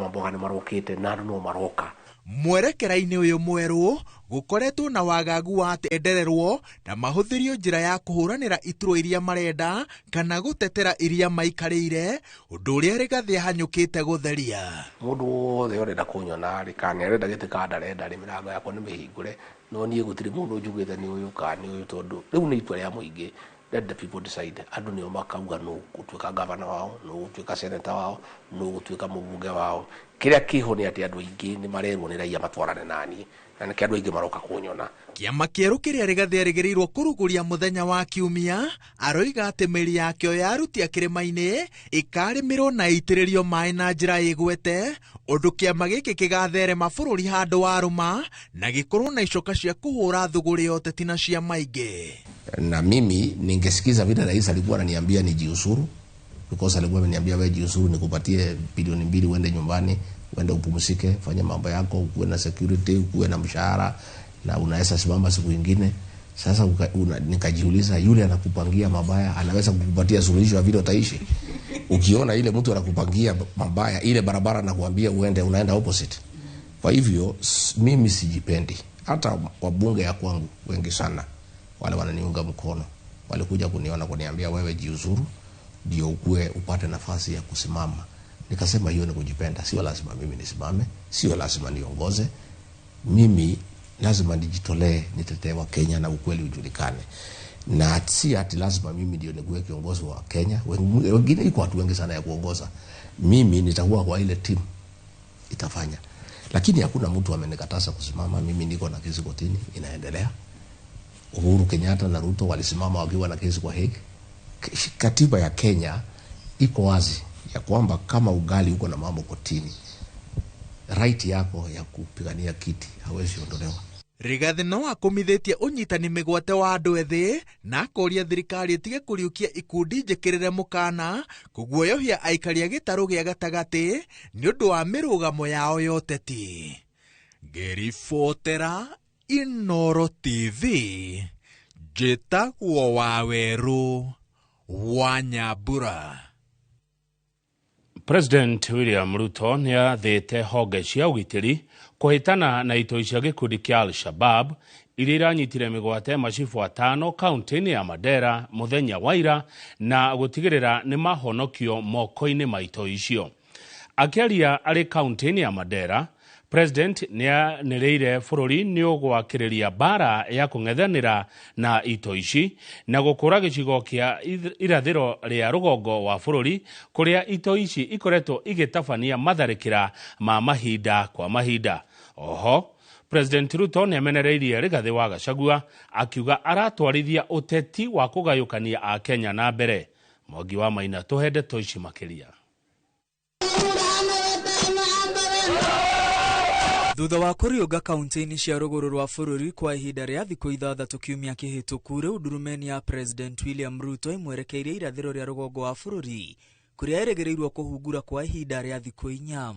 Mama Mboga nĩ marokĩte na andũ no maroka. Mwerekera-inĩ ũyũ mwerũ gũkoretwo na wagagu wa tendererwo na mahũthĩrio njĩra ya kũhũranĩra iturwa iria marenda kana gũtetera iria maikarĩire, ũndũ ũrĩa Rigathĩ ahanyũkĩte gũtheria. Mũndũ wothe ũrenda kũnyona rĩ, kana nĩ arenda gĩtĩ kana ndarenda rĩ, mĩrango yakwa nĩ mĩhingũre, no niĩ gũtirĩ mũndũ njugĩte nĩ ũyũ kana nĩ ũyũ, tondũ rĩu nĩ itua rĩa mũingĩ. Let the people decide. Andũ nĩo makauga nũ gũtuĩka gavana wao, nũ gũtuĩka senator wao, nũ gũtuĩka mũbunge wao. Kĩrĩa kĩho nĩ atĩ andũ aingĩ nĩ marerwo nĩ raia matwarane naniĩ, na nĩkĩo andũ aingĩ maroka kũnyona. Kĩama kĩerũ kĩrĩa Rigathĩ erĩgĩrĩirwo kũrugũria mũthenya wa Kiumia, aroiga atĩ mĩri yakĩo ya aruti a kĩrĩma-inĩ ĩkarĩmĩrwo na ĩitĩrĩrio maĩ na njĩra ĩgwete, ũndũ kĩama gĩkĩ kĩgatherema bũrũri handũ warũma na gĩkorwo na icoka cia kũhũra thũgũrĩ ya ũteti na ciama ingĩ. Na mimi ningesikiza vile rais alikuwa ananiambia nijiuzuru, because alikuwa ameniambia wewe jiuzuru nikupatie bilioni 2 uende nyumbani, uende upumzike, fanya mambo yako, ukuwe na security, ukuwe na mshahara na unaweza simama siku nyingine. Sasa nikajiuliza, yule anakupangia mabaya anaweza kukupatia suluhisho ya vile utaishi? Ukiona ile mtu anakupangia mabaya, ile barabara anakuambia uende, unaenda opposite. Kwa hivyo mimi sijipendi. Hata wabunge ya kwangu wengi sana wale wananiunga mkono walikuja kuniona kuniambia wewe jiuzuru ndio ukue upate nafasi ya kusimama. Nikasema hiyo ni kujipenda, sio lazima mimi nisimame, sio lazima niongoze. Mimi lazima nijitolee, nitetee wa Kenya na ukweli ujulikane. Na si ati lazima mimi ndio nikuwe kiongozi wa Kenya. Wengine iko watu wengi sana ya kuongoza. Mimi nitakuwa kwa ile timu itafanya. Lakini hakuna mtu amenikataza kusimama. Mimi niko na kesi kotini inaendelea. Uhuru Kenyatta na Ruto walisimama wakiwa na kesi kwa Hague. Katiba ya Kenya iko wazi ya kwamba kama ugali uko na mambo kotini, right yako ya kupigania kiti hawezi ondolewa. Rigathi no akomithitie ũnyitani mĩgwate wa andũ ethĩ na akoria thirikari ĩtige kũriũkia ikundi njĩkĩrĩre mũkana kũguoyohia aikari a gĩtarũ gĩa gatagatĩ nĩ ũndũ wa mĩrũgamo yao ya ũteti. Ngĩribotera Inooro TV, njĩtagwo Wawerũ wa Nyambura. President William Ruto nĩathĩte honge cia ũgitĩri kũhĩtana na itoi cia gĩkundi kĩa Al-Shabaab iria iranyitire mĩgwate macibũ atano kaunti-inĩ ya Mandera mũthenya wa ira na gũtigĩrĩra nĩ mahonokio moko-inĩ ma itoi icio. Akĩaria arĩ kaunti-inĩ ya Mandera, President nĩanĩrĩire bũrũri nĩũgwakĩrĩria mbara ya kũng'ethanĩra na itoi ici na gũkũra gĩcigo kĩa irathĩro rĩa rũgongo wa bũrũri kũrĩa itoi ici ikoretwo igĩtabania matharĩkĩra ma mahinda kwa mahinda. Oho, President Ruto nĩamenereirie Rigathĩ wa Gachagua akiuga aratwarithia ũteti wa kũgayũkania Akenya na mbere. Mwangi wa Maina tũhe ndeto ici makĩria. Thutha wa kũriũnga kaunti-inĩ cia rũgũrũ rwa bũrũri kwa ihinda rĩa thikũ ithathatũ kiumia kĩhĩtũku, rĩu ndurumeni ya President William Ruto ĩmwerekeirie irathĩro rĩa rũgongo wa bũrũri kũrĩa ĩrĩgĩrĩirwo kũhungura kwa ihinda rĩa thikũ 4.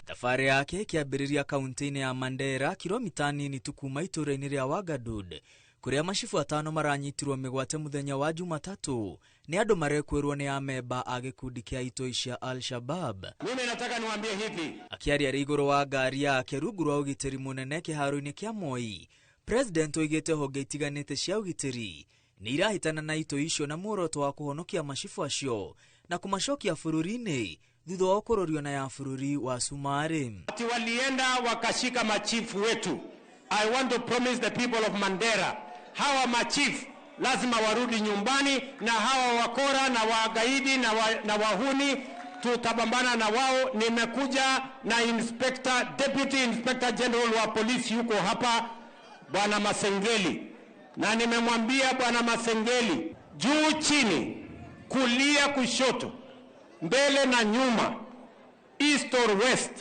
Thabarĩ yake ĩkĩambĩrĩria kaunti-inĩ ya Mandera, kilomita nini tu kuma itũũra-inĩ rĩa Wangadud, kũrĩa macibũ atano maranyitirwo mĩgwate mũthenya wa Jumatatũ nĩ andũ marekwĩrwo nĩ amemba a gĩkundi kĩa itoi cia Al-Shabaab. Mimi nataka niwaambie hivi. Akĩaria arĩ igũrũ wa ngari yake rungu rwa ũgitĩri mũnene kĩharo-inĩ kĩa Moi, President oigĩte honge itiganĩte cia ũgitĩri nĩ irahĩtana na itoi icio na muoroto wa kũhonokia macibũ acio na kũmacokia bũrũri-inĩ thutha wa kũrorio na ya bũrũri wa Sumarĩ. Ati walienda wakashika machifu wetu. I want to promise the people of Mandera, hawa machifu lazima warudi nyumbani, na hawa wakora na wagaidi na wahuni tutapambana na wao. Nimekuja na Deputy Inspector General wa polisi yuko hapa, Bwana Masengeli, na nimemwambia Bwana Masengeli juu chini, kulia kushoto, mbele na nyuma, east or west,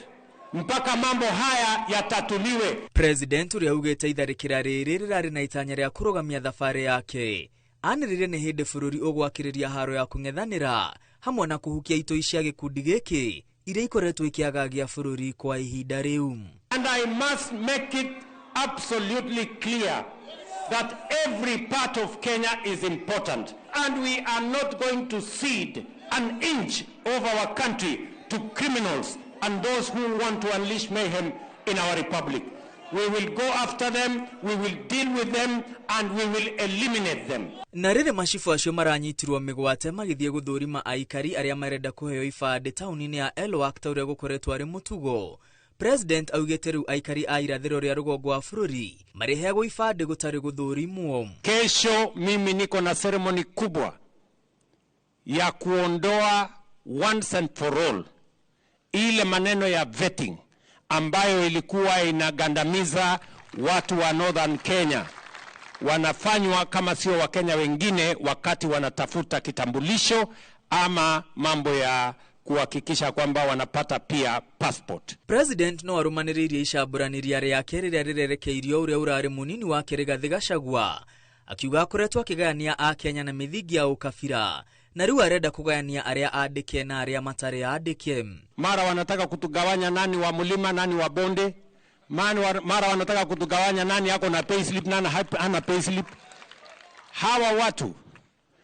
mpaka mambo haya yatatuliwe. President ũrĩa augĩte itharĩkĩra rĩrĩ rĩrarĩ na itanya rĩa kũrũgamia thabarĩ yake anĩrĩire nĩ hĩndĩ bũrũri ũgwakĩrĩria haro ya kũng'ethanĩra hamwe na kũhukia itoi cia gĩkundi gĩkĩ iria ikoretwo ikĩagagia bũrũri kwa ihinda rĩu. And I must make it absolutely clear that every part of Kenya is important, and we are not going to cede an inch of our country to criminals and those who want to unleash mayhem in our republic. We will go after them, we will deal with them, and we will eliminate them. Na rĩrĩ macibu acio maranyitirwo mĩgwate magĩthiĩ gũthũrima aikari arĩa marenda kũheo ibandĩ taũni-inĩ ya Elwak ta ũrĩa gũkoretwo arĩ mũtugo. President augĩte rĩu aikari a irathĩro rĩa rũgongo wa bũrũri marĩheagwo ibandĩ gũtarĩ gũthũrimwo. Kesho mimi niko na ceremony kubwa ya kuondoa once and for all ile maneno ya vetting ambayo ilikuwa inagandamiza watu wa Northern Kenya. Wanafanywa kama sio Wakenya wengine wakati wanatafuta kitambulisho ama mambo ya kuhakikisha kwamba wanapata pia passport. President no arumanĩrĩirie icambũranĩria rĩake rĩrĩa rĩrerekeirio ũrĩa ũrarĩ mũnini wake Rigathĩ Gachagua, akiuga akoretwo akĩgayania Akenya na mĩthingi ya ũkabira na rĩu arenda kũgayania arĩa andĩke na arĩa matarĩ andĩke. Mara wanataka kutugawanya nani wa mlima nani wa bonde, mara wanataka kutugawanya nani ako na payslip nani hana payslip. Hawa watu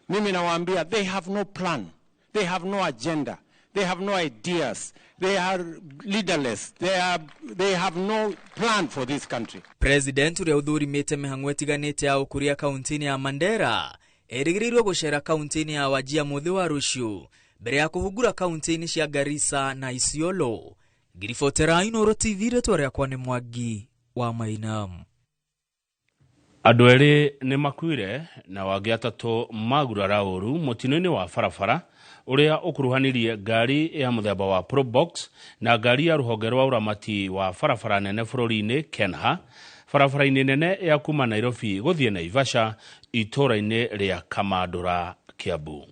mimi nawaambia they have no plan, they have no agenda, they have no ideas, they are leaderless, they have no plan for this country. President ũrĩa ũthũrimĩte mĩhang'o ĩtiganĩte ya ũkũria kaunti-inĩ ya Mandera erĩgĩrĩirwo gũcera kaunti-inĩ ya Wajir mũthĩ wa rũciũ mbere ya kũhungura kaunti-inĩ cia Garissa na Isiolo. Ngiribotera Inooro TV, rĩtwa rĩakwa nĩ Mwangi wa Maina. Andũ erĩ nĩ makuire na wangĩ atatũ magurara ũru mũtino-inĩ wa barabara ũrĩa ũkuruhanirie ngari ya mũthemba wa Probox na ngari ya rũhonge rwa ũramati wa barabara nene bũrũri-inĩ Kenha barabara-inĩ nene ya kuma Nairobi gũthiĩ Naivasha itũũra-inĩ rĩa Kamandũra, Kiambu.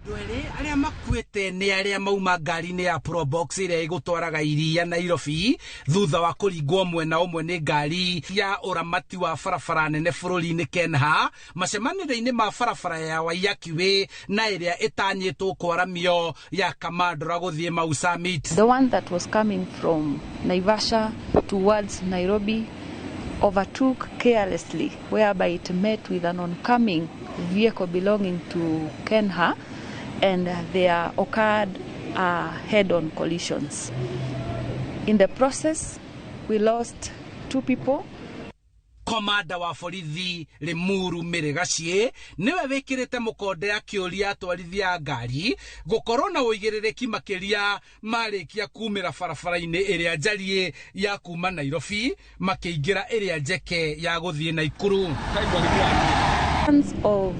Andũ erĩ arĩa makuĩte nĩ arĩa mauma ngari-inĩ ya Probox ĩrĩa ĩgũtwaraga iria Nairobi thutha wa kũringwo mwena ũmwe nĩ ngari ya ũramati wa barabara nene bũrũri-inĩ Kenha macemanĩrio-inĩ ma barabara ya Waiyaki Way na ĩrĩa ĩtanyĩtwo kwaramio ya Kamandũra gũthiĩ Mau Summit. The one that was coming from Naivasha towards Nairobi overtook carelessly, whereby it met with an oncoming vehicle belonging to Kenha, and there occurred head-on collisions. In the process, we lost 2 people. Komanda wa borithi Limuru Mĩrĩgaciĩ nĩwe wĩkĩrĩte mũkonde akĩũria atwarithia a ngari gũkorwo na ũigĩrĩrĩki makĩria marĩkia kumĩra barabara-inĩ ĩrĩa njariĩ ya kuma Nairobi makĩingĩra ĩrĩa njeke ya gũthiĩ Naikuru. Of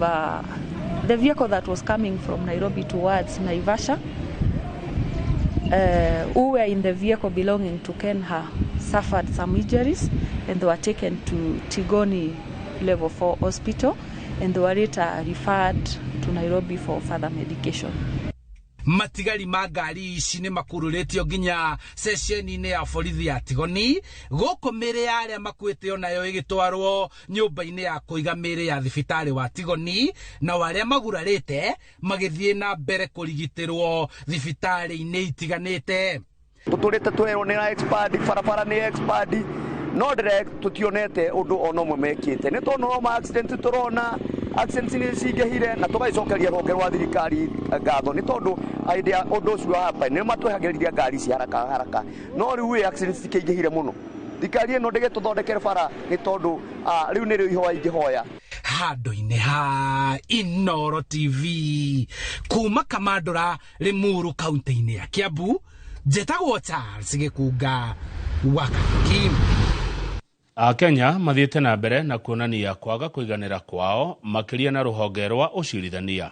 the vehicle that was coming from Nairobi towards Naivasha, who were in the vehicle belonging to Kenha, suffered some injuries and they were taken to Tigoni Level 4 Hospital, and they were later referred to Nairobi for further medication. Matigari ma ngari ici nĩ makururĩtio nginya ceceni-inĩ ya borithi ya Tigoni gũkũ mĩĩrĩ ya arĩa makuĩte onayo ĩgĩtwarwo nyũmba-inĩ ya kũiga mĩĩrĩ ya thibitarĩ wa Tigoni, nao arĩa magurarĩte magĩthiĩ na mbere kũrigitĩrwo thibitarĩ-inĩ itiganĩte. Tũtũrĩte tũrerwo nĩ expert, barabara nĩ expert, no direct tutionete ũndũ ona ũmwe mekĩte. Nĩ tondũ no ma accident tũrona accidents nĩ cingĩhire na tũgaicokeria rũhonge rwa thirikari ngatho nĩ tondũ idea ũndũ ũcio hapa nĩ matwehagĩrĩria ngari ci haraka haraka, no rĩu ĩ accidents cikĩingĩhire mũno. Thirikari ĩno ndĩgĩtũthondekere bara nĩ tondũ rĩu nĩrĩo ihoya ingĩhoya. Handũ-inĩ ha Inooro TV kuma Kamandũra, Limuru, kaunti-inĩ ya Kiambu, njĩtagwo Charles Gĩkunga wa Kariuki. Akenya mathiĩte na mbere na kuonania kwaga kũiganĩra kwao makĩria na rũhonge rwa ũcirithania.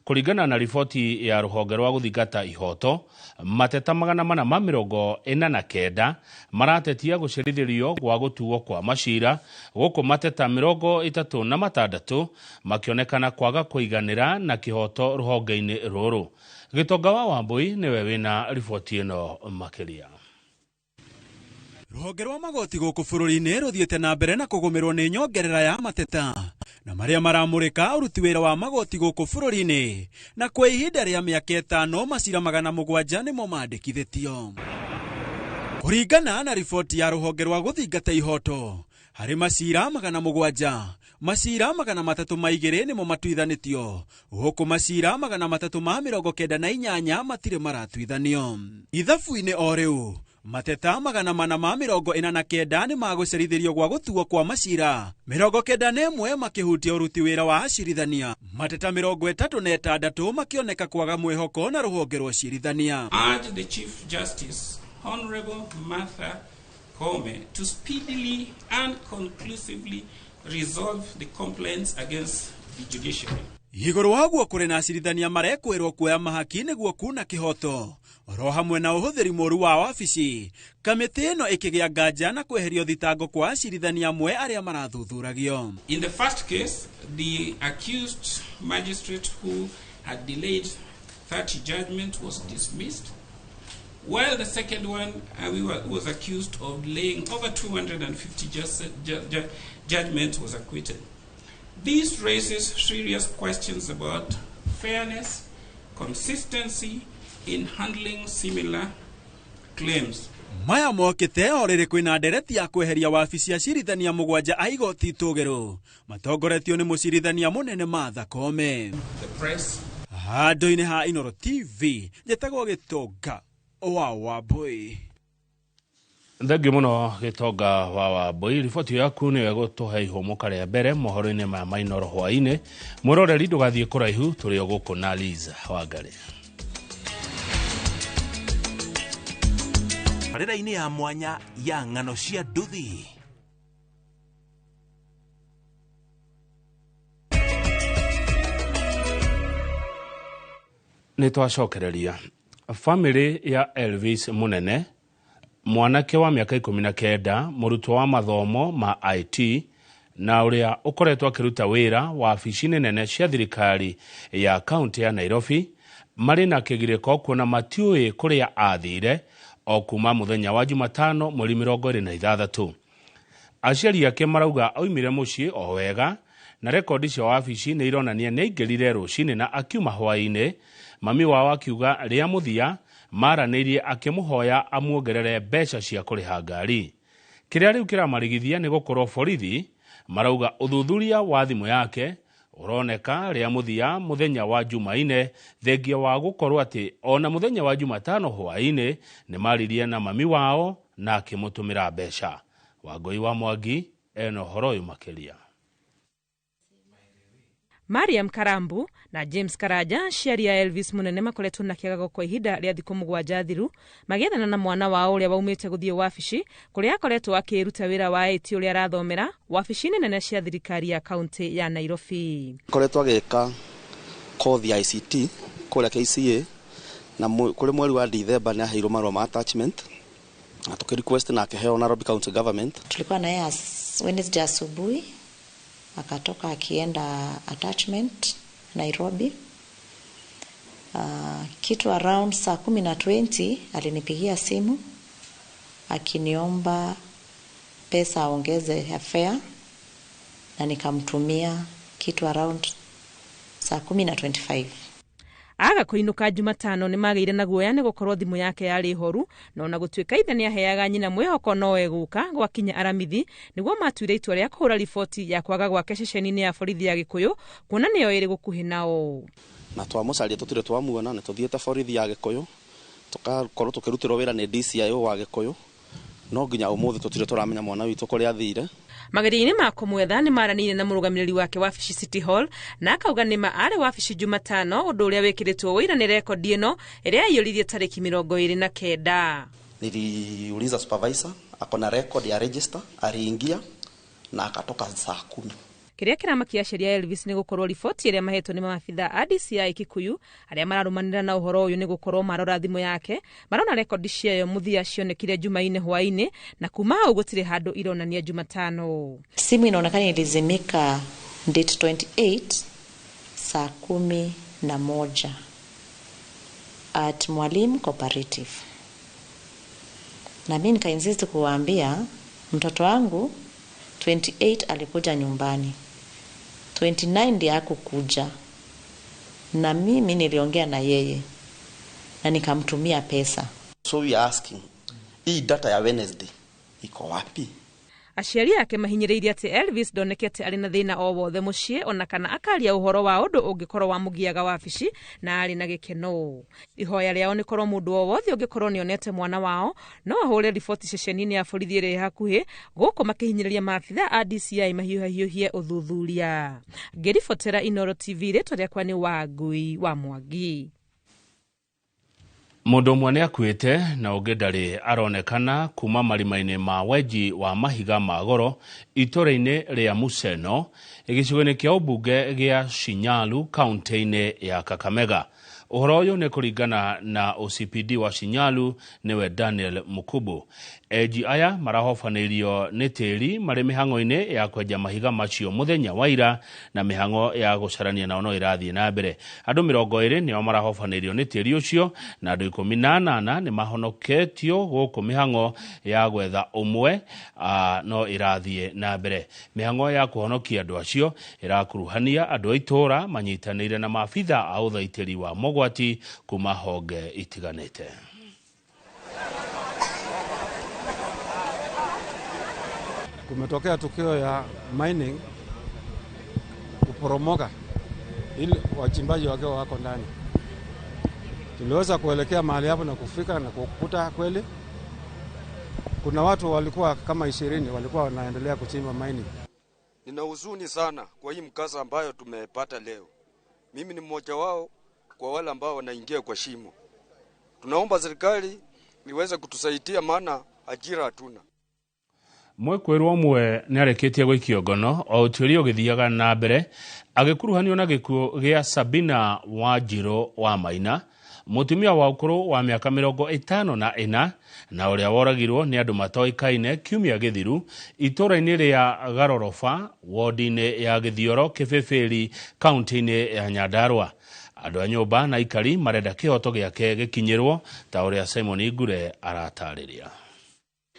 Kũringana na riboti ya rũhonge rwa gũthingata ihoto, mateta 449 maratetia gũcerithĩrio gwa gũtuo kwa macira, gũkũ mateta 36 makĩonekana kwaga kũiganĩra na kĩhoto rũhonge-inĩ rũrũ. Gĩtonga wa Wambui nĩwe wĩna riboti ĩno makĩria. Rũhonge rwa magoti gũkũ bũrũri-inĩ rũthiĩte na mbere na kũgũmĩrwo nĩ nyongerera ya mateta na marĩa maramũrĩka ũruti wĩra wa magoti gũkũ bũrũri-inĩ, na kwa ihinda rĩa mĩaka 5 macira 700 nĩmo mandĩkithĩtio. Kũringana na riboti ya rũhonge rwa gũthingata ihoto, Harĩ macira 700, macira 302 nĩmo matuithanĩtio, gũkũ macira 398 matirĩ maratuithanio. Ithabu-inĩ o rĩu mateta 449 nĩ magũcerithĩrio gwa gũtuo kwa macira, 91 makĩhutia ũruti wĩra wa acirithania, mateta 36 makĩoneka kwaga mwĩhoko na rũhonge rwa ũcirithania. Urge the Chief Justice Honorable Martha Koome to speedily and conclusively resolve the complaints against the judiciary. Igũrũ wa ũguo kũrĩ na acirithania marekwĩrwo kuoya mahaki nĩguo kuna kĩhoto oro hamwe na ũhũthĩri mũru wa wabici. Kamĩtĩ ĩno ĩkĩgĩa nganja na kweherio thitango kwa acirithania amwe arĩa marathuthuragio. In the first case, the accused magistrate who had delayed 30 judgment was dismissed, while the second one was accused of delaying over 250 judgments was acquitted. This raises serious questions about fairness, consistency in handling similar claims. Maya mokĩte o rĩrĩ kwĩna ndereti ya kweheria wabici acirithania 7 a igoti itũgĩru matongoretio nĩ mũcirithania mũnene Martha Koome. The press. Handũ-inĩ ha Inooro TV njĩtagwo Gĩtonga wa Wambui. Thengiũ mũno Gĩtonga wa Wambui, riboti yaku nĩyo ĩgũtũhe ihũmũka rĩa mbere mohoro-inĩ maya ma Inooro hwaĩ-inĩ. Mwĩroreri ndũgathiĩ kũraihu, tũrĩ o gũkũ na Liz Wangari. Tabarĩra-inĩ ya mwanya ya ng'ano cia nduthi. Nĩ twacokereria famĩlĩ ya Elvis Munene, mwanake wa mĩaka 19, mũrutwo wa mathomo ma IT na ũrĩa ũkoretwo akĩruta wĩra wabici-inĩ nene cia thirikari ya kaunti ya Nairobi, marĩ na kĩgirĩko kuona matiũĩ kũrĩa athire o kuma mũthenya wa Jumatano mweri 26. Aciari ake marauga oimire mũciĩ o wega na rekondi cia wabici nĩ ironania nĩ aingĩrire rũcinĩ na akiuma hwaĩ-inĩ. Mami wao akiuga rĩa mũthia maranĩirie akĩmũhoya amuongerere mbeca cia kũrĩha ngari. Kĩrĩa rĩu kĩramarigithia nĩ gũkorwo borithi marauga ũthuthuria wa thimũ yake ũroneka rĩa mũthia mũthenya wa Jumaine, thengia wa gũkorwo atĩ ona mũthenya wa Jumatano hwaĩ-inĩ nĩ maririe na mami wao na akĩmũtũmĩra mbeca. Wangũi wa Mwangi ena ũhoro ũyũ makĩria. Mariam Karambu na James Karanja, aciari a Elvis Munene, makoretwo na kĩagago kwa ihinda rĩa thikũ 7 thiru magĩethana na mwana wao ũrĩa waumĩte gũthiĩ wabici kũrĩa akoretwo akĩruta wĩra wa IT ũrĩa arathomera wabici-inĩ nene cia thirikari ya kaunti ya Nairobi. Koretwo agĩka kothi ya ICT kũrĩa KCA, na kũrĩ mweri wa Dithemba nĩ aheirwo marũa ma attachment na tũkĩ request na akĩheo Nairobi County Government. Tulikuwa na yeye Wednesday asubuhi, akatoka akienda attachment Nairobi. Kitu around saa 10:20 alinipigia simu akiniomba pesa aongeze ya fare, na nikamtumia kitu around saa 10:25. Aga kũinũka Jumatano nĩ magĩire na guoya nĩ gũkorwo thimũ yake yarĩ horu, na ona gũtuĩka ithe nĩ aheaga nyina mwĩhoko no egũka gwakinya aramithi nĩguo matuire itua rĩa kũhũra riboti ya kwaga gwake ceceni-inĩ ya borithi ya Gĩkũyũ kuona nĩyo ĩrĩ gũkuhĩ nao. Na twamũcaria tũtirĩ twamuona, nĩ tũthiĩte borithi ya Gĩkũyũ tũgakorwo tũkĩrutĩrwo wĩra nĩ DCIO wa Gĩkũyũ, no nginya ũmũthĩ tũtirĩ tũramenya mwana witũ kũrĩa athire. Mageria-inĩ ma kũmwetha nĩ maranĩire na mũrũgamĩrĩri wake wabici City Hall na akauga nĩma arĩ wabici Jumatano, ũndũ ũrĩa wĩkĩrĩtwo ũira nĩ rekondi ĩno ĩrĩa yaiyũririe tarĩki 29. Niliuliza supervisor akona record ya register, aliingia na akatoka saa 10. Kĩrĩa kĩramakia aciari a Elvis nĩ gũkorwo riboti ĩrĩa mahetwo nĩ maabitha a DCI Kikuyu arĩa mararũmanĩra na ũhoro ũyũ nĩ gũkorwo marora thimũ yake marona rekondi ciayo mũthia cionekire Jumaine hwaĩ-inĩ, na kuma hau gũtirĩ handũ ironania Jumatano. Simu inaonekana ilizimika date 28 saa 11 at Mwalimu Cooperative, na mimi nikainsist kuwaambia mtoto wangu 28 alikuja nyumbani, 29 ndiye hakukuja, na mimi niliongea na yeye na nikamtumia pesa. So we are asking, hii data ya Wednesday iko wapi? Aciari ake mahinyĩrĩirie atĩ Elvis ndonekete arĩ na thĩna o wothe mũciĩ ona kana akaria ũhoro wa ũndũ ũngĩkorwo wamũgiaga wabici na arĩ na gĩkeno. Ihoya rĩao nĩ korwo mũndũ o wothe ũngĩkorwo nĩonete mwana wao no ahũre riboti ceceni-inĩ ya borithi ĩrĩa ĩ hakuhĩ, gũkũ makĩhinyĩrĩria maabitha a DCI mahiũhahiũhie ũthuthuria. Ngĩribotera Inooro TV, rĩtwa rĩakwa nĩ Wangui wa Mwangi. Mũndũ ũmwe nĩ akuĩte na ũngĩ ndarĩ aronekana kuma marima-inĩ ma wenji wa mahiga ma goro itũũra-inĩ rĩa Museno gĩcigo-inĩ kĩa ũmbunge gĩa Shinyalu kaunti-inĩ ya Kakamega. Ũhoro ũyũ nĩ kũringana na OCPD wa Shinyalu nĩwe Daniel Mukubu. Enji aya marahobanĩirio nĩ tĩri marĩ mĩhang'o-inĩ ya kwenja mahiga macio mũthenya wa ira na mĩhang'o ya gũcarania nao no ĩrathiĩ na mbere. Andũ 20 nĩo marahobanĩirio nĩ tĩri ũcio na andũ 18 nĩ mahonoketio gũkũ mĩhang'o ya gwetha ũmwe no ĩrathiĩ na mbere. Mĩhang'o ya kũhonokia andũ acio ĩrakuruhania andũ a itũũra manyitanĩire na maabitha a ũthaitĩri wa mogwati kuma honge itiganĩte. Kumetokea tukio ya mining kuporomoka ili wachimbaji wakiwa wako ndani. Tuliweza kuelekea mahali hapo na kufika na kukuta kweli kuna watu walikuwa kama 20 walikuwa wanaendelea kuchimba mining. Nina huzuni sana kwa hii mkasa ambayo tumepata leo. Mimi ni mmoja wao kwa wale ambao wanaingia kwa shimo. Tunaomba serikali iweze kutusaidia maana ajira hatuna. Mwĩkũĩrwo ũmwe nĩarĩkĩtie gũikio ngono o ũtuĩria ũgĩthiaga na mbere agĩkuruhanio na gĩkuũ gĩa Sabina Wanjirũ wa Maina, mũtumia wa ũkũrũ wa mĩaka 54 na ũrĩa woragirwo nĩ andũ matoĩkaine kiumia gĩthiru itũũra-inĩ rĩa Garoroba wodi-inĩ ya Gĩthioro Kĩbĩbĩri kaunti-inĩ ya Nyandarua. Andũ a nyũmba na aikari marenda kĩhoto gĩake gĩkinyĩrwo ta ũrĩa Simon Ngure aratarĩria.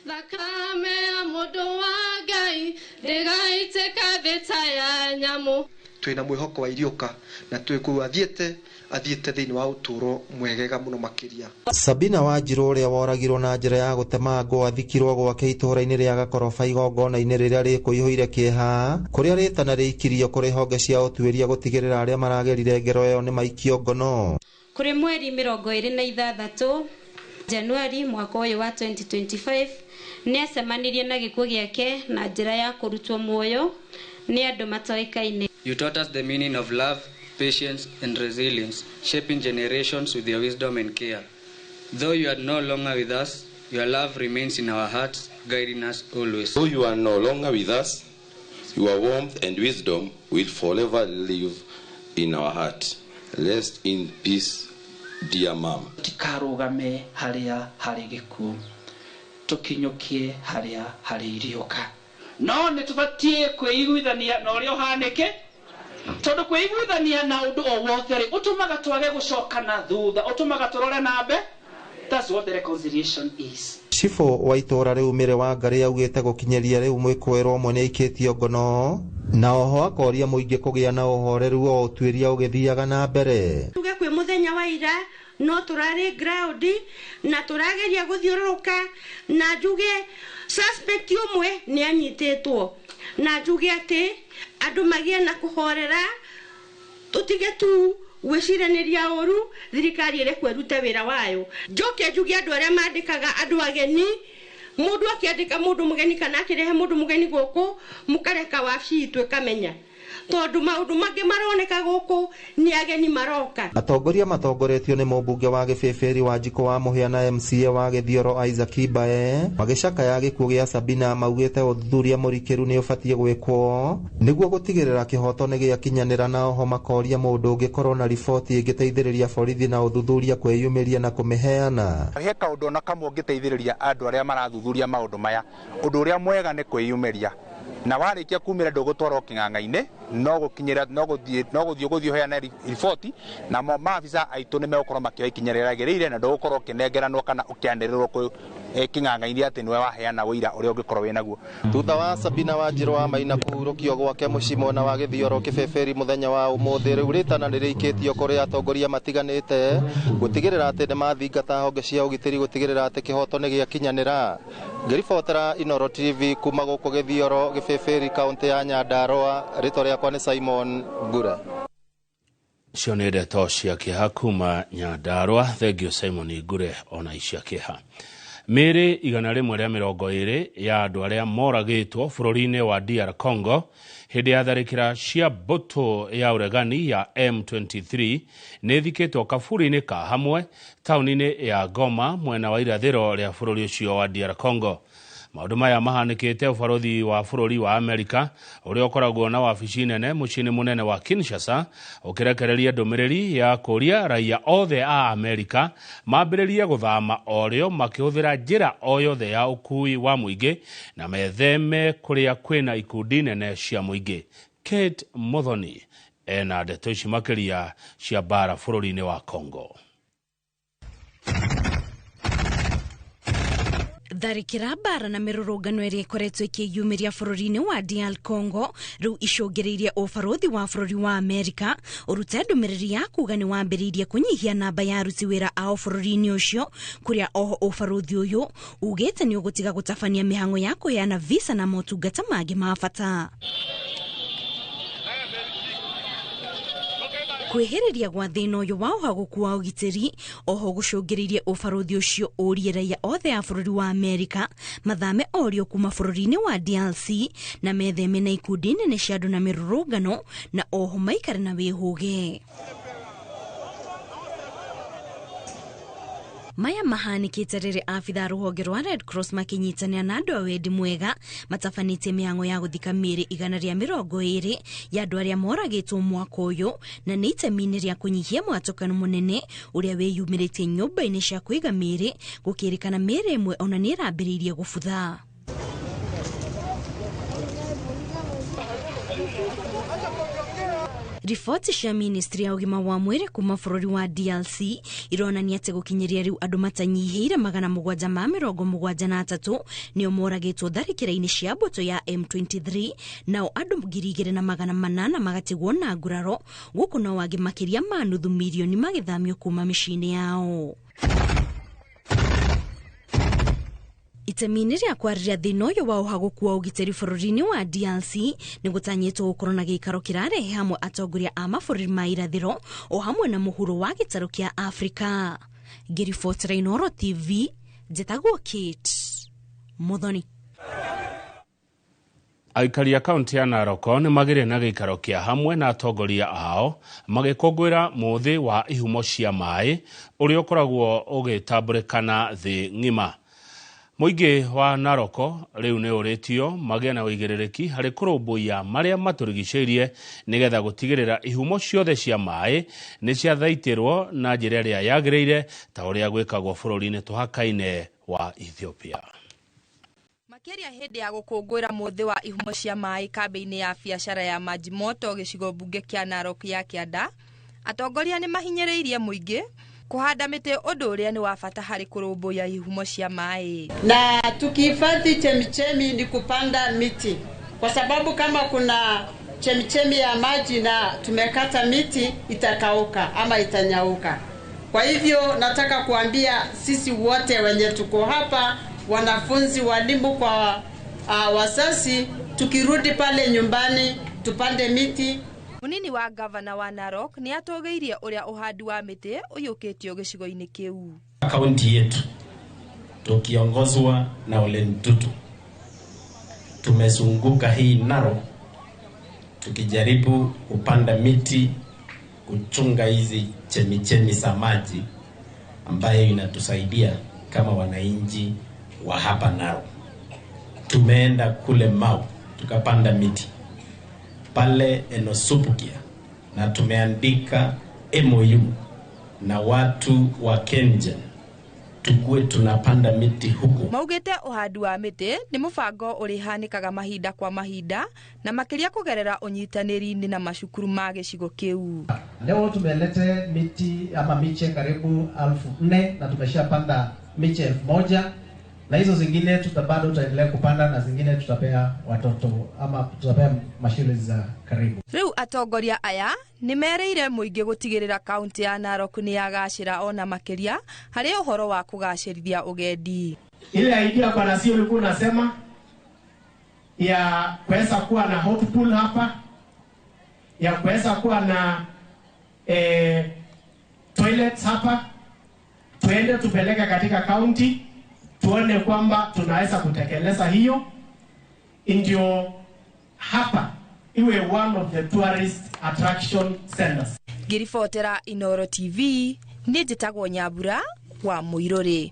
Thakame ya mũndũ wa Ngai ndĩgaitĩka thĩ ta ya nyamũ. Twĩna mwĩhoko wa iriũka na twĩ kũu athiĩte thĩinĩ wa ũtũũro mwegega mũno makĩria. Sabina Wanjirũ ũrĩa woragirwo na njĩra ya gũtemangwo athikirwo gwake itũũra-inĩ rĩa Gakoroba igongona-inĩ rĩrĩa rĩkũihũire kĩeha kũrĩa rĩtana rĩikirio kũrĩ honge cia ũtuĩria gũtigĩrĩra arĩa maragerire ngero ĩyo nĩ maikio ngono. Kũrĩ mweri 26 Januari mwaka ũyũ wa 2025 nĩacemanirie na gĩkuũ gĩake na njĩra ya kũrutwo muoyo nĩ andũ matoĩkaine. You taught us the meaning of love, patience and resilience, shaping generations with your wisdom and care. Though you are no longer with us, your love remains in our hearts, guiding us always. Though you are no longer with us, your warmth and wisdom will forever live in our heart. Rest in peace, dear mom. Tikarugame haria hari gĩkuũ, tũkinyũkie haria harĩ iriũka. No nĩ tũbatiĩ kwĩiguithania na ũrĩa ũhanĩke, tondũ kwĩiguithania na ũndũ o wothe rĩ ũtũmaga twage gũcoka na thutha, ũtũmaga tũrore na mbe. That's what the reconciliation is. Cibũ wa itũũra rĩu Mĩrĩ wa Ngarĩ augĩte gũkinyĩria rĩu mwĩkũĩrwo ũmwe nĩaikĩtio ngono na oho akoria mũingĩ kũgĩa na ũhoreru o ũtuĩria ũgĩthiaga na mbere. Tuge kwĩ mũthenya wa ira no tũrarĩ ground na tũrageria gũthiũrũrũka na njuge suspect ũmwe nĩ anyitĩtwo na njuge atĩ andũ magĩe na kũhorera, tũtige tu gwĩciranĩria ũru, thirikari ĩrekwo ĩrute wĩra wayo. Njoke njuge andũ arĩa mandĩkaga andũ ageni, mũndũ akĩandĩka mũndũ mũgeni kana akĩrehe mũndũ mũgeni gũkũ mũkareka wabici itũ ĩkamenya, tondũ maũndũ mangĩ maroneka gũkũ nĩ ageni maroka. Atongoria matongoretio nĩ mũmbunge wa Gĩbĩbĩri Wanjikũ wa Mũhĩa na MCA wa Gĩthioro Isaac Mbae magĩcakaya gĩkuũ gĩa Sabina maugĩte ũthuthuria mũrikĩru nĩ ũbatiĩ gwĩkwo nĩguo gũtigĩrĩra kĩhoto nĩ gĩakinyanĩra, na oho makoria mũndũ ũngĩkorwo na riboti ĩngĩteithĩrĩria borithi na ũthuthuria kwĩyumĩria na kũmĩheana. He kaũndũ ona kamwe ũngĩteithĩrĩria andũ arĩa marathuthuria maũndũ maya, ũndũ ũrĩa mwega nĩ kwĩyumĩria. Na warĩkia kumĩra ndũgũtwarwo kĩng'ang'a-inĩ, no gũkinyĩra no gũthiĩ ũgũthiĩ ũheane riboti, namo maabisa aitũ nĩ megũkorwo makĩoya ikinya rĩrĩa rĩagĩrĩire, na ndũgũkorwo ũkĩnengeranwo kana ũkĩanĩrĩrwo kwĩ kĩng'ang'a-inĩ atĩ nĩwe waheana ũira ũrĩa ũngĩkorwo wĩ naguo. Thutha wa Sabina Wanjiru wa Maina kũhurũkio gwake mũciĩ mwena wa Gĩthioro Kĩbĩbĩri mũthenya wa ũmũthĩ, rĩu rĩtana nĩrĩikĩtio kũrĩ atongoria matiganĩte gũtigĩrĩra atĩ nĩmathingata honge cia ũgitĩri gũtigĩrĩra atĩ kĩhoto nĩgĩakinyanĩra. Ngĩribotera Inooro TV kuma gũkũ Gĩthioro Gĩbĩbĩri kaũntĩ ya Nyandarũa, rĩtwa rĩakwa nĩ Simon Ngure. Icio nĩ ndeto cia kĩeha kuma Nyandarũa. Thengio Simon Ngure ona icia kĩeha. Mĩĩrĩ 120 ya andũ arĩa moragĩtwo bũrũri-inĩ wa DR Congo hĩndĩ ya tharĩkĩra cia mbũtũ ya ũregani ya M23 nĩ ĩthikĩtwo kaburi-inĩ ka hamwe taũni-inĩ ya Goma mwena wa irathĩro rĩa bũrũri ũcio wa DR Congo. Maũndũ maya mahanĩkĩte ũbarũthi wa bũrũri wa Amerika ũrĩa ũkoragwo na wabici nene mũciĩ-inĩ mũnene wa Kinshasa ũkĩrekereria ndũmĩrĩri ya kũria raia othe a Amerika mambĩrĩrie gũthama o rĩo makĩhũthĩra njĩra o yothe ya ũkuui wa mũingĩ na metheme kũrĩa kwĩna ikundi nene cia mũingĩ. Kate Muthoni ena ndeto ici makĩria cia mbara bũrũri-inĩ wa Congo. Tharĩkĩra mbara na mĩrũrũngano ĩrĩa ĩkoretwo ĩkĩyumĩria bũrũri-inĩ wa DR Congo rĩu icũngĩrĩirie ũbarũthi wa bũrũri wa Amerika ũrute ndũmĩrĩri ya kuga nĩ wambĩrĩirie kũnyihia namba ya aruti wĩra ao bũrũri-inĩ ũcio, kũrĩa oho ũbarũthi ũyũ ugĩte nĩ ũgũtiga gũtabania mĩhang'o ya kũheana visa na motungata mangĩ ma bata. Kwĩhĩrĩria gwa thĩna ũyũ wa ũhagũku wa ũgitĩri oho gũcũngĩrĩirie ũbarũthi ũcio ũrie raia othe a bũrũri wa Amerika mathame orio kuma bũrũri-inĩ wa DRC na metheme na ikundi nene cia andũ na mĩrũrũngano na oho maikare na wĩhũge. Maya mahanĩkĩte rĩrĩa abitha rũhonge rwa Red Cross makĩnyitanĩra na andũ a wendi mwega matabanĩtie mĩhang'o ya gũthika mĩĩrĩ 120 ya andũ arĩa moragĩtwo mwaka ũyũ, na nĩ itemi-inĩ rĩa kũnyihia mwatũkano mũnene ũrĩa wĩyumĩrĩtie nyũmba-inĩ cia kũiga mĩĩrĩ, gũkĩrĩkana mĩĩrĩ ĩmwe ona nĩ ĩrambĩrĩirie gũbutha. Riboti cia ministry ya ũgima wa mwĩrĩ kuma bũrũri wa DRC ironania atĩ gũkinyĩria rĩu andũ matanyihĩire 773 nĩo moragĩtwo tharĩkĩra-inĩ cia mbũtũ ya M23, nao andũ 2,800 magatigwo na nguraro, gũkũ no angĩ makĩria ma nuthu mirioni magĩthamio kuma mĩciĩ-inĩ yao. Itemi-inĩ rĩa kwarĩria thĩna ũyũ wa ũhagũku wa ũgitĩri bũrũri-inĩ wa DRC nĩ gũtanyĩtwo gũkorwo na gĩikaro kĩrarehe hamwe atongoria a mabũrũri ma irathĩro o hamwe na mũhuro wa gĩtarũ kĩa Afrika. Ngĩribotera Inooro TV, njĩtagwo Kate Muthoni. Aikari a kaunti ya Narok nĩ magĩrĩ na gĩikaro kĩa hamwe na atongoria ao magĩkũngũĩra mũthĩ wa ihumo cia maĩ ũrĩa ũkoragwo ũgĩtambũrĩkana thĩ ng'ima. Mũingĩ wa Narok rĩu nĩ ũrĩtio magĩe na ũigĩrĩrĩki harĩ kũrũmbũiya marĩa matũrigicĩirie nĩgetha gũtigĩrĩra ihumo ciothe cia maĩ nĩ ciathaitĩrwo na njĩra ĩrĩa yagĩrĩire ta ũrĩa gwĩkagwo bũrũri-inĩ tũhaka-inĩ wa Ethiopia. Makĩria hĩndĩ ya gũkũngũĩra mũthĩ wa ihumo cia maĩ kambĩ-inĩ ya biacara ya Majimoto gĩcigo mbunge kĩa Narok ya Kĩanda, atongoria nĩ mahinyĩrĩirie mũingĩ kuhanda mĩtĩ ũndũ ũrĩa nĩ wa bata harĩ kũrũmbũiya ihumo cia maĩ. Na tukihifadhi chemichemi ni kupanda miti, kwa sababu kama kuna chemichemi ya maji na tumekata miti itakauka ama itanyauka. Kwa hivyo nataka kuambia sisi wote wenye tuko hapa, wanafunzi, walimu kwa wazazi, tukirudi pale nyumbani tupande miti. Munini wa gavana wa Narok ni atũgĩirie ũrĩa ũhandi wa mĩtĩ ũiyũkĩtio gĩcigo-inĩ kĩu. Kaunti yetu tukiongozwa na Ole Ntutu tumezunguka hii Narok tukijaribu kupanda miti, kuchunga hizi chemichemi za maji ambayo inatusaidia kama wananchi wa hapa Narok. Tumeenda kule Mau tukapanda miti pale Enosupukia, na tumeandika MOU na watu wa Kengen Tukue tunapanda miti huku. Maugĩte ũhandi wa mĩtĩ nĩ mũbango ũrĩhanĩkaga mahinda kwa mahinda na makĩria kũgerera ũnyitanĩri-inĩ na macukuru ma gĩcigo kĩu. Leo tumelete miti ama miche karibu 4,000 na tumeshapanda miche 1,000 na hizo zingine bado tutaendelea kupanda na zingine tutapea watoto ama tutapea mashule za karibu. Rĩu atongoria aya nĩ merĩire mũingĩ gũtigĩrĩra kaunti ya Narok nĩ yagacĩra ona makĩria harĩ ũhoro wa kũgacĩrithia ũgendi. Ile idea bwana sio ulikuwa unasema ya kuweza kuwa na hot pool hapa, ya kuweza kuwa na toilets hapa, tuende tupeleke katika county tuone kwamba tunaweza kutekeleza hiyo, ndio hapa iwe one of the tourist attraction centers. Ngiribotera Inoro TV ni njĩtagwo Nyambura wa Mũirũrĩ.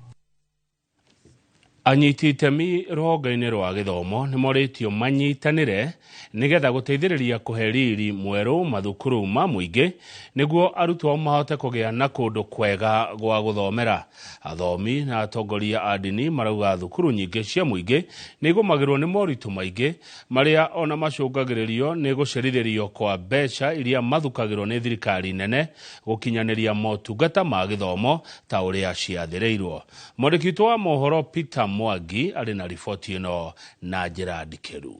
Anyiti itemi rũhonge-inĩ rwa gĩthomo nĩ morĩtio manyitanĩre nĩgetha gũteithĩrĩria kũhe riri mwerũ mathukuru ma mũingĩ nĩguo arutwo mahote kũgĩa na kũndũ kwega gwa gũthomera. Athomi na atongoria a ndini marauga thukuru nyingĩ cia mũingĩ nĩ igũmagĩrwo nĩ moritũ maingĩ marĩa ona macũngagĩrĩrio nĩ gũcerithĩrio kwa mbeca iria mathukagĩrwo nĩ thirikari nene gũkinyanĩria motungata ma gĩthomo ta ũrĩa ciathĩrĩirwo. Mwandĩki witũ wa mohoro Peter Mwangi arĩ na riboti ĩno na njĩra ndikĩru.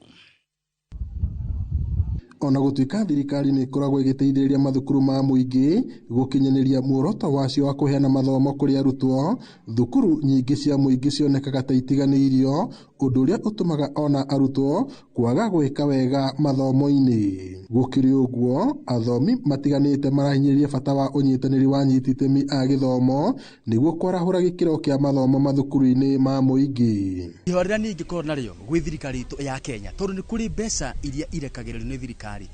Ona gũtuĩka thirikari nĩ ĩkoragwo ĩgĩteithĩrĩria mathukuru ma mũingĩ gũkinyanĩria muoroto wacio wa kũheana mathomo kũrĩ arutwo, thukuru nyingĩ cia mũingĩ cionekaga ta itiganĩirio, ũndũ ũrĩa ũtũmaga ona arutwo kwaga gwĩka wega mathomo-inĩ. Gũkĩrĩ ũguo, athomi matiganĩte marahinyĩrĩria bata wa ũnyitanĩri wa anyiti itemi a gĩthomo nĩguo kwarahũra gĩkĩro kĩa mathomo mathukuru-inĩ ma mũingĩ. Ihoya rĩrĩa niĩ ingĩkorwo narĩo gwĩ thirikari itũ ya Kenya, tondũ nĩ kũrĩ mbeca iria irekagĩrĩrio nĩ thirikari,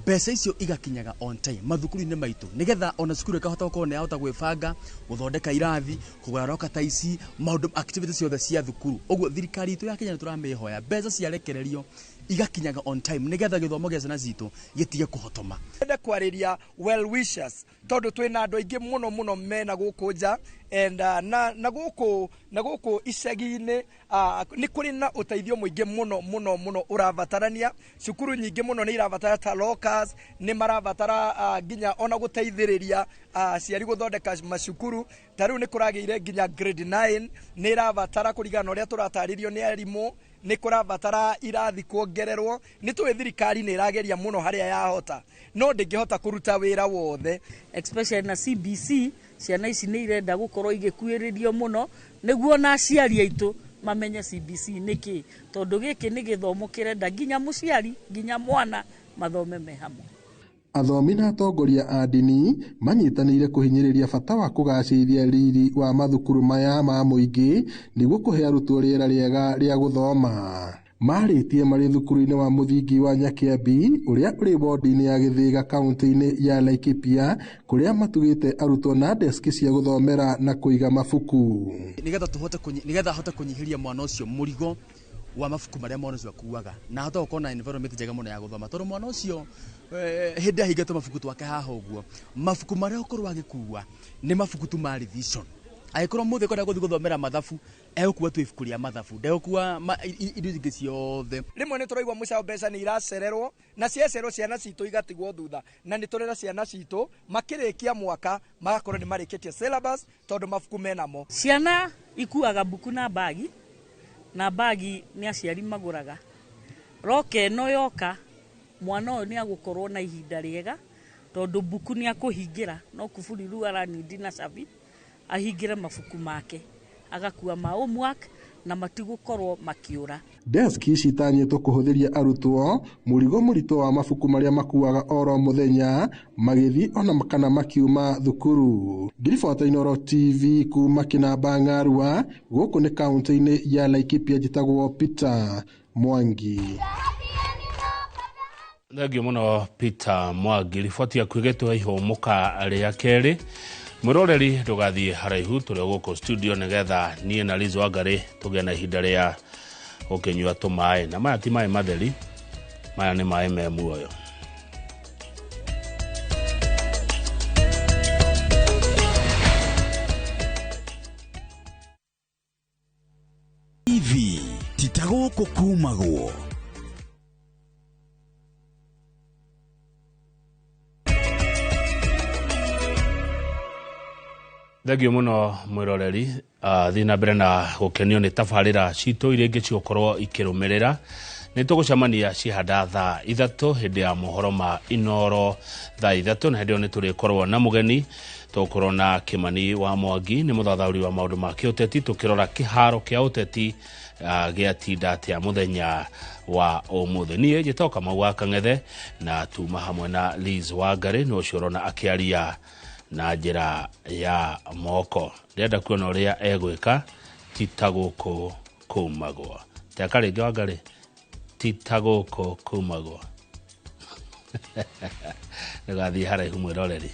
mbeca icio igakinyaga on time mathukuru-inĩ maitũ nĩgetha ona cukuru ĩkahota gũkorwo nĩ yahota gwĩbanga, gũthondeka irathi, kũgũra roka ta ici, maũndũ activities ciothe cia thukuru. Ũguo thirikari itũ ya Kenya nĩ tũramĩhoya mbeca ciarekererio igakinyaga on time nĩgetha gĩthomo gĩa ciana citũ gĩtige kũhotoma. Ndĩrenda kwarĩria well wishers tondũ twĩna andũ aingĩ mũno mũno mena gũkũ nja and na gũkũ icagi-inĩ nĩ kũrĩ na ũteithio mũingĩ mũno mũno mũno ũrabatarania. Cukuru nyingĩ mũno nĩ irabatara ta lockers, nĩ marabatara nginya ona gũteithĩrĩria aciari gũthondeka macukuru. Ta rĩu nĩ kũragĩire nginya grade 9 nĩ irabatara kũringana na ũrĩa tũratarĩrio nĩ arimũ, nĩ kũrabatara irathi kuongererwo. Nĩ tũĩ thirikari nĩ ĩrageria mũno harĩa yahota, no ndĩngĩhota kũruta wĩra wothe. Especially na CBC, ciana ici nĩ irenda gũkorwo igĩkuĩrĩrio mũno nĩguo na aciari aitũ mamenye CBC nĩkĩ, tondũ gĩkĩ nĩ gĩthomo kĩrenda nginya mũciari nginya mwana mathome me hamwe. Athomi na atongoria a ndini manyitanĩire kũhinyĩrĩria bata wa kũgacĩrithia riri wa mathukuru maya ma mũingĩ nĩguo kũhe arutwo rĩera rĩega rĩa gũthoma. Marĩtie marĩ thukuru-inĩ wa mũthingi wa Nyakĩambi ũrĩa ũrĩ wodi-inĩ ya Gĩthĩga kaunti-inĩ ya Laikipia, kũrĩa matugĩte arutwo na deski cia gũthomera na kũiga mabuku. Nĩgetha ahote kũnyihĩria mwana ũcio mũrigo wa mabuku marĩa mwana ũcio akuaga, na ahote gũkorwo na environment njega mũno ya gũthoma, tondũ mwana ũcio hĩndĩ ahingĩtwo mabuku twake haha ũguo, mabuku marĩa ũkorwo agĩkua nĩ mabuku tu ma revision. Angĩkorwo mũthĩ kwenda gũthiĩ gũthomera mathabu, egũkua tu ibuku rĩa mathabu, ndegũkua indo ingĩ ciothe. Rĩmwe nĩ tũraigua mũcao mbeca nĩ iracererwo, na ciacererwo ciana citũ igatigwo thutha, na nĩ tũrera ciana citũ makĩrĩkia mwaka magakorwo nĩ marĩkĩtie syllabus tondũ mabuku menamo. Ciana ikuaga mbuku na bagi, na bagi nĩ aciari magũraga. Roka ĩno yoka mwana ũyũ nĩ agũkorwo na ihinda rĩega tondũ mbuku nĩ akũhingĩra, no kuburi rĩu aranindi na cabi ahingĩre mabuku make, agakua ma homework na matigũkorwo makĩũra. Deski ici itanyĩtwo kũhũthĩria arutwo mũrigo mũritũ wa mabuku marĩa makuaga oro mũthenya magĩthiĩ ona kana makiuma thukuru. Ngiribota Inoro TV kuma Kĩnamba Ng'arua, gũkũ nĩ kaunti-inĩ ya Laikipia, njĩtagwo Peter Mwangi. Thengio mũno Peter Mwangi, riboti yaku ĩgĩtũhe ihũmũka rĩa kerĩ. Mwĩroreri ndũgathiĩ haraihu, tũrĩ gũkũ studio nĩgetha niĩ na Liz Wangari tũgĩe na ihinda rĩa gũkĩnyua tũmaĩ, na maya ti maĩ matheri, maya nĩ maĩ me muoyo. Ti ta gũkũ kumagwo. Thengio muno mwiroreri. Thiĩ na mbere na gũkenio nĩ tabarĩra citũ iria ingĩ cigũkorwo ikĩrũmĩrĩra. Nĩ tũgũcemania cihanda thaa 3 hĩndĩ ya mohoro ma Inoro thaa 3, na hĩndĩ ĩyo nĩ tũrĩkorwo na mũgeni. Tũgũkorwo na Kĩmani wa Mwangi, nĩ mũthathaũri wa maũndũ ma kĩũteti, tũkĩrora kĩharo kĩa ũteti gĩatinda atĩa mũthenya wa ũmũthĩ. Niĩ njĩtagwo Kamau wa Kang'ethe na tuma hamwe na Liz Wangari, nĩ ũcio ũrona akĩaria na njĩra ya moko. Ndĩrenda kuona ũrĩa egwĩka, ti ta gũkũ kumagwo. Teka rĩngĩ Wangari, ti ta gũkũ kumagwo. Ndũgathiĩ haraihu mwĩroreri.